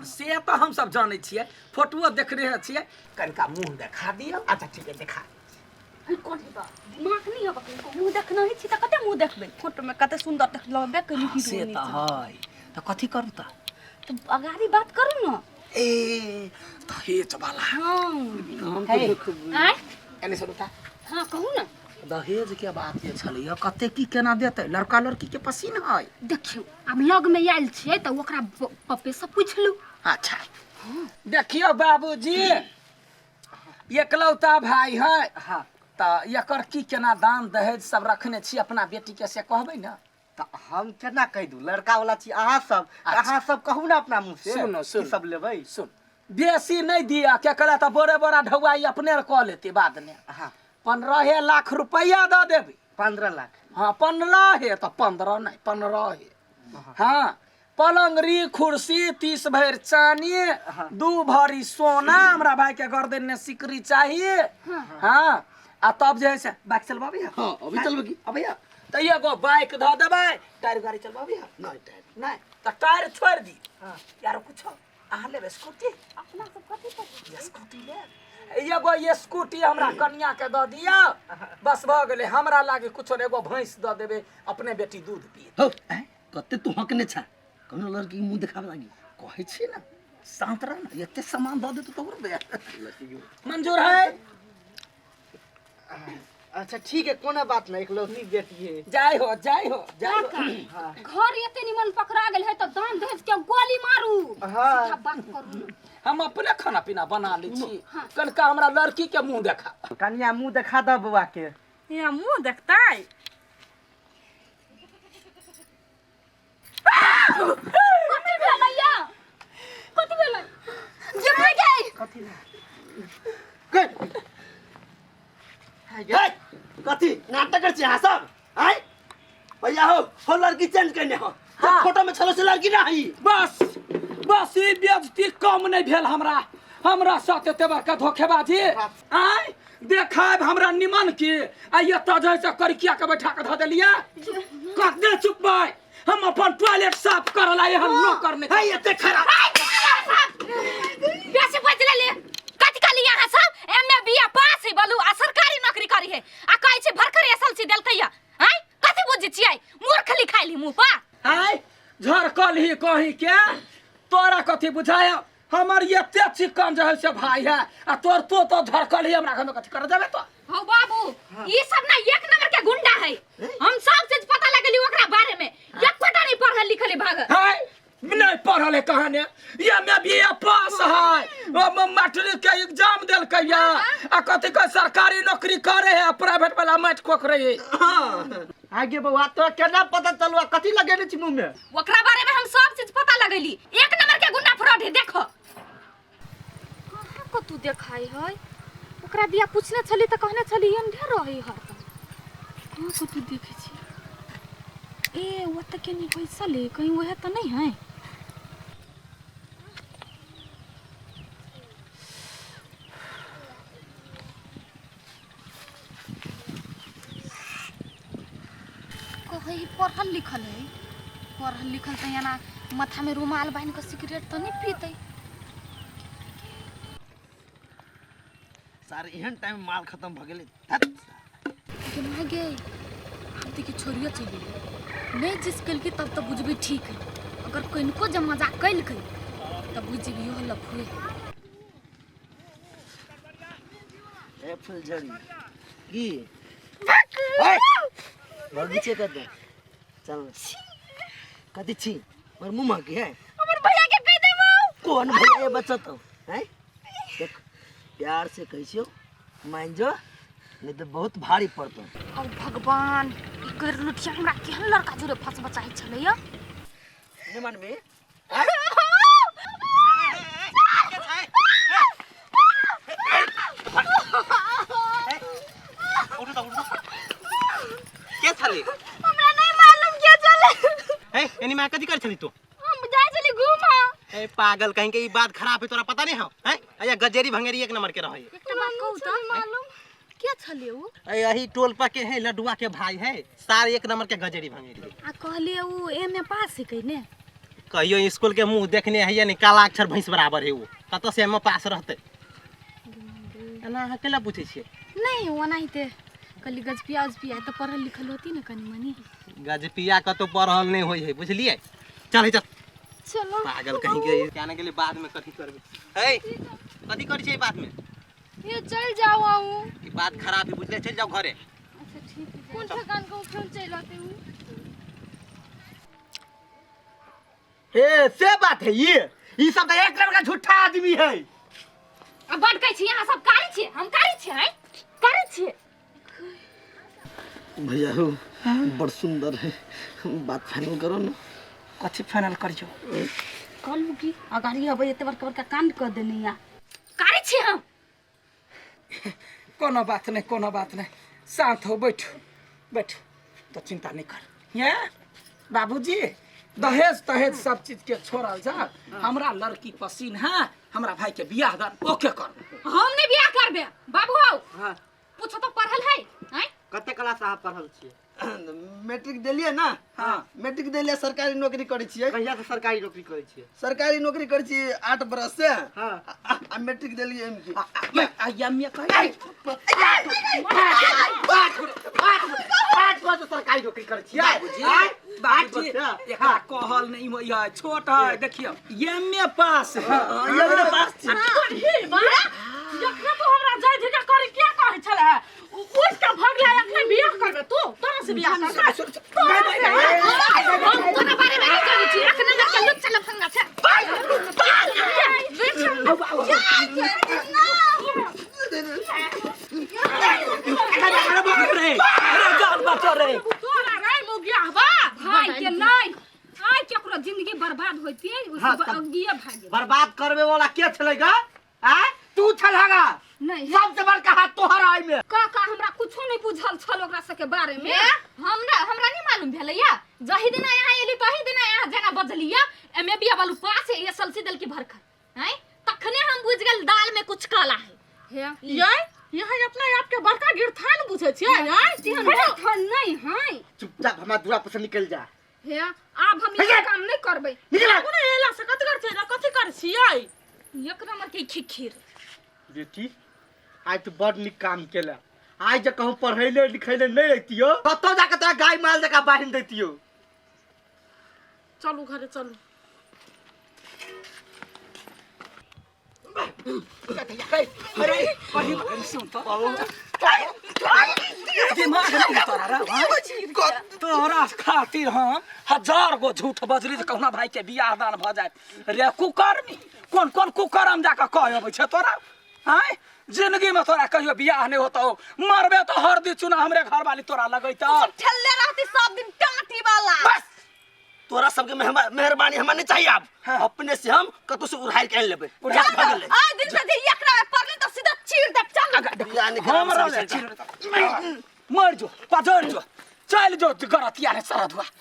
से तऽ हमसब जानै छियै, फोटोओ देखने छियै। कनिका मुँह देखा दियौ। अच्छा ठीक है, देखा। कोन हेबा दिमाग नहीं हेबा, कनिको मुँह देखना ही छी तऽ कते मुँह देखबै फोटो में, कते सुंदर देख लगबे कनी से हीरो तऽ है, तऽ कथी करू तऽ? तऽ अगाड़ी बात करू ने। ए दहेज वाला। हाँ। हम हे। तऽ देखबै। आँय? एने सुनू तऽ। हाँ, कहू ने। दहेज के बात जे छलैया, कते की केना देतै? लड़का लड़की के पसीन है? देखियौ, आब लग में आयल छियै तऽ ओकरा पप्पे से पूछि लू। अच्छा देखियौ बाबूजी, एकलौता भाई है। हाँ। तऽ एकर की केना दान दहेज सब रखने छी अपना बेटी के, से कहबै ने। तऽ हम केना कहि दू? लड़का वाला छी अहाँ सब। अच्छा। अहाँ सब कहू ने अपना मुँह से। सुनू, की सुनू। सब लेबै? सुन, बेसी नहि दिअ, केकरा तऽ बोरे बोरा ढौआई अपने कऽ लेतै बादमे। हाँ। 15 लाख रुपैआ दऽ देबै। 15 लाख? हाँ, 15 हे तऽ 15 नहि, 15 हे। हाँ, पलंगरी कुर्सी, 30 भरि चानी, 2 भरी सोना, हमरा भाई के गर्दन में सिकरी चाहिए। हाँ, आ तब जे है से बाइक चलबाबी है। हाँ, अभी चलबै की? अभी तऽ एगो बाइक धऽ देबै। टायर गाड़ी चलबाबी है? नहि, टायर। नहि तऽ टायर छोड़ि दी। यार, कुछो अहाँ लेबै? स्कूटी? अपना सब कथी पर? स्कूटी ले, एगो स्कूटी हमरा कनिया के दऽ दिअ, बस भऽ गेलै। हमरा लागे कुछो नहि, एगो भैंस दऽ देबै, अपने बेटी दूध पिए। हौ, कते तू हकने छा, कोनो लड़की के मुँह देखाबे लागी। कहै छी ने, शांत रह ने। एते सामान दऽ देतौ तऽ और मंजूर है। अच्छा ठीक है, कोनो बात नहीं, इकलौती बेटी है। जाय हो, जाय हो, जाय हो। घर एते निमन पकड़ा गेल है तऽ दान दहेज के गोली मारू। हाँ। सीधा बात करू। हम अपने खाना पीना बना लै छी, कनिका हमरा लड़की के मुंह देखा। कनिया, मुँह देखा दऽ बौआ के। यहाँ मुँह देखतै? कथी भेलै या? कथी भेलै जे गई? कथी? हे, कथी नाटक कर छी अहाँ सब? आय भैया, हो हो, लड़की चेंज करने हो। हाँ। फोटो में छलो से लड़की ना है। बस बस, ई बेइज्जती कम नहीं भेल हमरा? हमरा साथ एते बड़का धोखेबाजी! आय देखाब हमरा निमन की आ एतऽ जे से करिकिया के बैठा के धऽ देलियै। कते चुपबै? हम अपन टॉयलेट साफ करऽ ला एहन नौकर नहि। है एते खराब। बेसी बजले ले। कथी कहली अहाँ सब? एम ए बी ए पास है बोलू, आ सरकारी नौकरी करी है, आ कहै छै भरकर एसएलसी देलकै या। आय, कथी बुझै छियै? मूर्ख लिखाइल मुँह पर। आय झरकल ही कहीं के, तोरा कथी बुझाय? हमर एते चिकन जे है से भाई है, आ तोर तो झरकल ही हमरा घर में कथी कर देबे तो? हौ बाबू, ई सब ना एक नंबर के गुंडा है। हम सब चीज पता लगली ओकरा बारे में, एकोटा नहीं पढ़ल लिखल है भाग। है नहीं पढ़ल है कहाने? ये में बी ए पास है, ओ मैट्रिक के एग्जाम देलकै या, आ कथी के सरकारी नौकरी करे है, प्राइवेट वाला माटि खोक रही। आगे बौआ, तोरा केना पता चलवा? कथी लगेने छी मुँह में? ओकरा बारे में हम सब चीज पता लगैली, एक नंबर के गुंडा फ्रॉड है। देखो, कहाँ को तू देखाई है? ओकरा दिया पूछने छली तऽ कहने छली अंधे रही हरदम। कहाँ को तू देखे छी? ए, वो तऽ केनी बैसल है, कहीं वह तऽ नहीं है? कहै पढ़ल लिखल है, पढ़ल लिखल तऽ एना माथामे रुमाल बान्हि कऽ सिगरेट तऽ नहि पीतै। सर, एहन टाइम में माल खत्म भ गेलै, धत्। गे माय गे, आब देखी छोड़ियो चलि गेलै। नहि जिस केलकै तब तऽ बुझबै ठीक है, अगर कनिको जब मजाक केलकै तब बुझि जेबै इहो लफुए। ए फुलझड़ी की ए, बगीचे कर दे, चल। कथी छी और मुँह महकी है? हमर भैया के कहि देबौ। कौन भैया? ये बच्चा तो हैं, देख, प्यार से कहै छियौ, मान जो, नहीं तो बहुत भारी पड़तो। औ भगवान, ई कर लुठिया हमरा केहन लड़का जोरे फंसबऽ चाहै छलैया। नहीं मानबी? के छली? हमरा नहीं मालूम के छलै। ए, एनी में कथी कर छली तू? हम जाइ छली घूमऽ। ए पागल कहीं के, ई बात खराब है, तोरा पता नहीं हो? हैं, अया गजेरी भंगेरी एक नंबर के रहे। एकटा बात कहू तऽ, मालूम के छलै उ? ए, यही टोल पर के है, लडुआ के भाई है सार, एक नंबर के गजेरी भंगेरी। आ कहलिए उ एम ए पास है कहिने? कहियो स्कूल के मुंह देखने है नहीं, काला अक्षर भैंस बराबर है वो, कतऽ से एम पास रहतै? एना अहाँ केला पूछै छियै? नहीं, ओनाहिते कहली गजपिया उजपिया तऽ पढ़ल लिखल होती ने कनी मनी। गजपिया कतौ पढ़ल नहि होइ है, बुझलियै? चल चल। चलो। पागल कहीं के क्या ने गेलै। बाद में कथी करबै है? कथी करै छै बाद में? ये चल जाओ आहू। ई बात खराब है, बुझलियै? चलि जाओ घरे। अच्छा ठीक है। कोन ठेकान को क्यों चल आते हूँ? ए से बात है, ये सब तो एक नंबर का झूठा आदमी है। अब बड कहै छी अहाँ सब कारी छी, हम कारी छी हैं, कारी छी। भैया हो, बड़ सुंदर है, बात फाइनल करो ना। कथी फाइनल करियो? कहलू कि अगाड़ी अबै एते बड़का बड़का कांड कर देने या कारी छी हम। कोनो बात नहीं, कोनो बात नहीं, शांत हो, बैठ बैठ, तो चिंता नहीं कर। ये बाबूजी दहेज तहेज सब चीज के छोड़ल जा, हमरा लड़की पसीन है, हमरा भाई के बियाह दान ओके कर। हम नहीं बियाह करबे बाबू। आओ। हाँ। पूछो तो पढ़ल है हैं? कते क्लास अहाँ पढ़ल छियै? मैट्रिक देलियै ना? हाँ। मैट्रिक देलियै, सरकारी नौकरी करै छियै। कहिया से सरकारी नौकरी करै छियै? सरकारी नौकरी करै छियै 8 बरस से। हाँ। आ मैट्रिक देलियै एम के। एम ए कहिया? 8 बरस से सरकारी नौकरी करै छियै? बाबूजी, बाबूजी, एकरा कहल नहीं होई है, छोट है, देखियो एम ए पास है। एम ए पास छी। जखने तू हमरा जाय धिका करे क्या कहै छले है, उठ के भगला, अखने बियाह करबे तू, तोरा से बियाह करबे हम? तोरा बारे में नहीं जानै छी। अखने लड़का लुच्चा लफंगा छै। अरे बाप रे, अरे जान बचो रे। तोरा रे मुगिया बा भाई के नहीं आइ केकरो जिंदगी बर्बाद होती है। हाँ, तब- अगिए भागे। बर्बाद करबे वाला के छलै गा? आय तू छलहगा। नहीं। सबसे बड़का हाथ तोहर आई में। का का हमरा कुछो नहीं बुझल छल ओकरा सबके बारे में। हमरा हमरा नहीं मालूम भेलैया। जही दिना यहाँ एली तही दिना यहाँ जेना बजलिया एम ए बिया वालू पास एस एल सी दल की भरखर हैं, तखने हम बुझ गेल दाल में कुछ काला है। हे ये यहाँ अपना आप के बड़का गिरथान बुझे छियै? आय तेहन गिरथान नहीं है। चुपचाप हमारा दूरा पर से निकल जा। हे आब हम ई काम नहीं करबै। निकल। कोनो एला से कथि कर छै? कथि कर छियै? एक नंबर के खिखिर। बेटी, आइ तू बड़ नीक काम केला। आइ जे कहूँ पढ़ैले लिखैले नहीं अइतियो, कतौ जाके तोरा गाय माल जकाँ बान्हि दैतियो। चलू घरे चलू। अरे कहीं सुन तो, दिमाग नहीं तोरा रे? तोरा खातिर हम 1000 गो झूठ बजली जे कहुना भाई के बियाह दान भऽ जायत। रे कुकर्मी, कोन कोन कुकर्म जाकऽ कह अबै छै तोरा? आँय, जिंदगी में तोरा कहियो बियाह नहीं होतौ, मरबे तो हरदी चूना हमरे घरवाली तोरा लगैतौ। ठेलने रहती सब दिन टाटी वाला। बस तोरा सबके मेहरबानी हमरा नहीं चाहिए अब। हाँ। अपने से हम कतौ से उड़ाई के आनि लेबै। जा, भऽ गेलै। आइ दिन से जे एकरा में पड़ली तो सीधा चीर देब। चल। बियाह नहि करब, हम रहले सब मर जो, पजर जो, चल जो, गरतिया रे सरधुआ।